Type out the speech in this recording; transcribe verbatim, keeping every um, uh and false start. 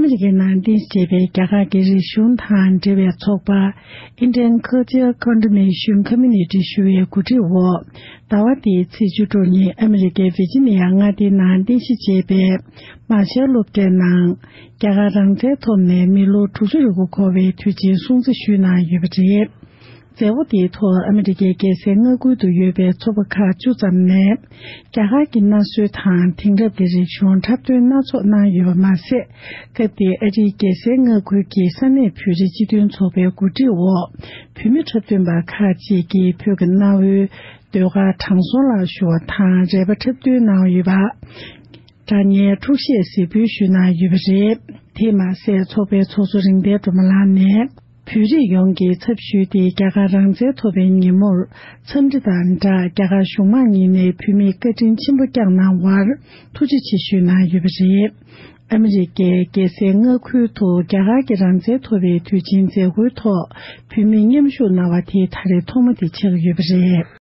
ཨ་མི་རི་ཀའི་ནང་རྟེན་གཞི་བྱས་པའི་རྒྱ་གར་གྱི་རིག་གཞུང་དང་འབྲེལ་བའི་ཚོགས་པ་Indian Culture Coordination Committee ཞུ་བའི་གོ་སྒྲིག་འོག་ཟླ་བ་འདིའི་ཚེས་བཅུ་དྲུག་ཉིན་ཨ་མི་རི་ཀའི་ཝི་ཇི་ནི་ཡ་མངའ་སྡེའི་ནང་རྟེན་གཞི་བྱས་པའི་མར་ཤལ་སློབ་གྲྭའི་ནང་རྒྱ་གར་རང་བཙན་ཐོབ་ནས་མི་ལོ་དྲུག་ཅུ་རེ་དགུ་འཁོར་བའི་དུས་ཆེན་སྲུང་བརྩི་ཞུས་གནང་ཡོད་པ་རེད། མཛད་སྒོ་དེའི་ཐོག་ཨ་མི་རི་ཀའི་རྒྱལ་སའི་མངའ་ཁུལ་དུ་ཡོད་པའི་ཚོགས་པ་ཁག་བཅུ་ཙམ་ནས་རྒྱ་གར་གྱི་གནའ་སྲོལ་དང་དེང་རབས་ཀྱི་རིག་གཞུང་འཁྲབ་སྟོན་སྣ་ཚོགས་གནང་ཡོད་པ་མ་ཟད། སྐབས་དེའི་ཨ་རིའི་རྒྱལ་སའི་མངའ་ཁུལ་གྱི་ས་གནས་བོད་རིགས་སྤྱི་མཐུན་ཚོགས་པའི་གོ་སྒྲིག་འོག་བོད་མི་འཁྲབ་སྟོན་པ་ཁག་ཅིག་གིས་བོད་ཀྱི་གནའ་བོའི་ཟློས་གར་དྲང་སྲོང་ལ་ཞུ་བ་དང་རལ་པ་འཁྲབ་སྟོན་གནང་ཡོད་པ། སྒྲ་སྙན་འཁྲུག་བཤད་གཟིགས་འབུལ་ཞུས་གནང་ཡོད་པ་རེད། དེས་མ་ཟད་ཚོགས་པའི་ཚོགས་གཙོ་རིག་ལྡན་སྒྲོལ་མ་ལགས་ནས་བོད་རིགས་ཡོངས་ཀྱི་ཚབ་ཞུས་ཏེ་རྒྱ་གར་རང་བཙན་ཐོབ་པའི་ཉིན་མོར་འཚམས་འདྲི་དང་སྦྲགས་རྒྱ་གར་གཞུང་མང་གཉིས་ནས་བོད་མིར་བཀའ་དྲིན་ཆེན་པོ་བསྐྱངས་གནང་བར་ཐུགས་རྗེ་ཆེ་ཞུས་གནང་ཡོད་པ་རེད། ཨ་མི་རི་ཀའི་རྒྱལ་སའི་མངའ་ཁུལ་དུ་རྒྱ་གར་གྱི་རང་བཙན་ཐོབ་པའི་དུས་ཆེན་མཛད་སྒོའི་ཐོག་བོད་མིས་མཉམ་ཞུགས་གནང་བ་དེ་ད་རེས་ཐོག་མ་དེ་ཆགས་ཡོད་པ་རེད།